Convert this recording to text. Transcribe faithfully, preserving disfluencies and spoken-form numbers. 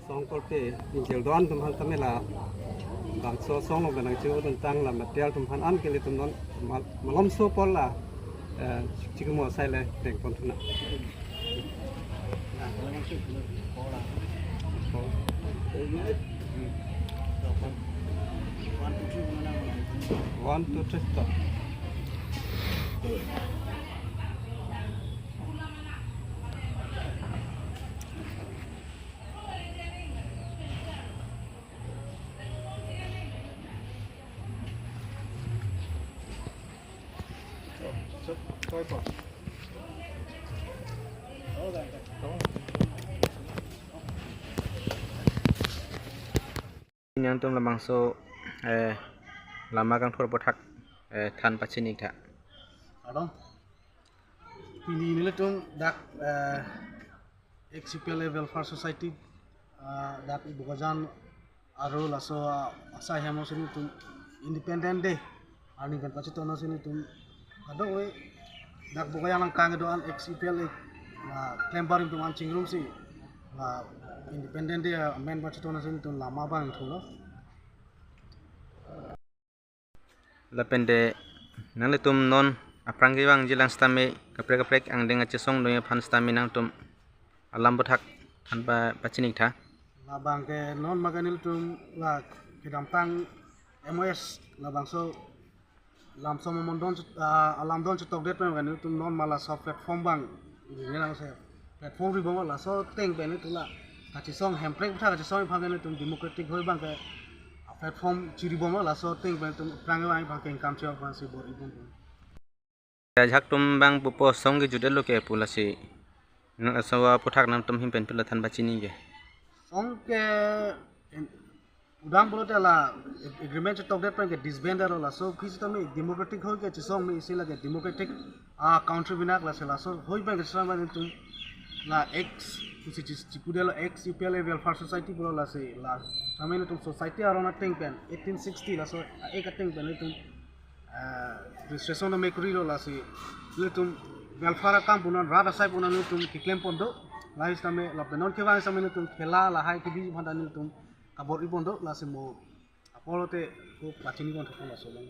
Song korte ingjir do-an atum aphan tame labangso song along nangchedun tang la material atum aphan an ke ilitum non mal-, malomso apor la, eh, chikimo asai le dengpon thu nang. One, two, three, stop. Nangtum labangso, eh, lama kangthur aphuthak, eh, than pachini tha. Adong. Pini nelitum dak, eh, ex U P L A Welfare Society, ah, dak Bokajan arlo laso, ah, asai hem si nelitum Independent Day arni pen pachetongsi nelitum kadokave dak Bokajan along kangdo-an ex U P L A, ah, klem barim atum an chingrumsi, ah, Independent Day, ah, amen pachetongsi nelitum lama abang thulo. Lapen de nanglitum non aphrang kevangji lang sitame kaprek kaprek angdeng kachesong doi aphan sitame nangtum alam aphuthak than pa, pachini tha. Labang ke non ma ke nelitum la kedamtang M O S labangso lamso momon don, ah, alam don chetokdet pen ke nelitum non ma laso platform abang neli lang se platform ri bom laso ateng pen nelitum la kachesong Hemprek aphuthak kachesong aphan ke nelitum democratic hoi abang ke platform chiri bom laso ateng pen nelitum aphrang abang ke income chok abang si bor-i bom. Ajahak atum abang pupo song kejut-etlo ke pu lasi nang aso aphuthak nangtum ahin pen pilo than pachini ke. Song ke in-, udang pulote la ag-, agreement chetokdet pen ke disband lo laso aphi sitame democratic hoi kachesong me isi lake democratic, ah, country binak lasi laso hoi pen kachesong abang nelitum la ex, pusi chis-, chipudetlo ex U P L A Welfare Society pulo lasi la tame nelitum society aron ateng pen eighteen sixty laso, ah, ek ateng pen nelitum, eh, registration tame kurilo lasi nelitum welfare akam pu non rat asai pu non nelitum keklem pon do. Lahai sitame lapen non kevang sitame nelitum khela lahai kebi aphan ta nelitum kabor-i pon do lasi mo apor lote ko pachini pon thok laso abang.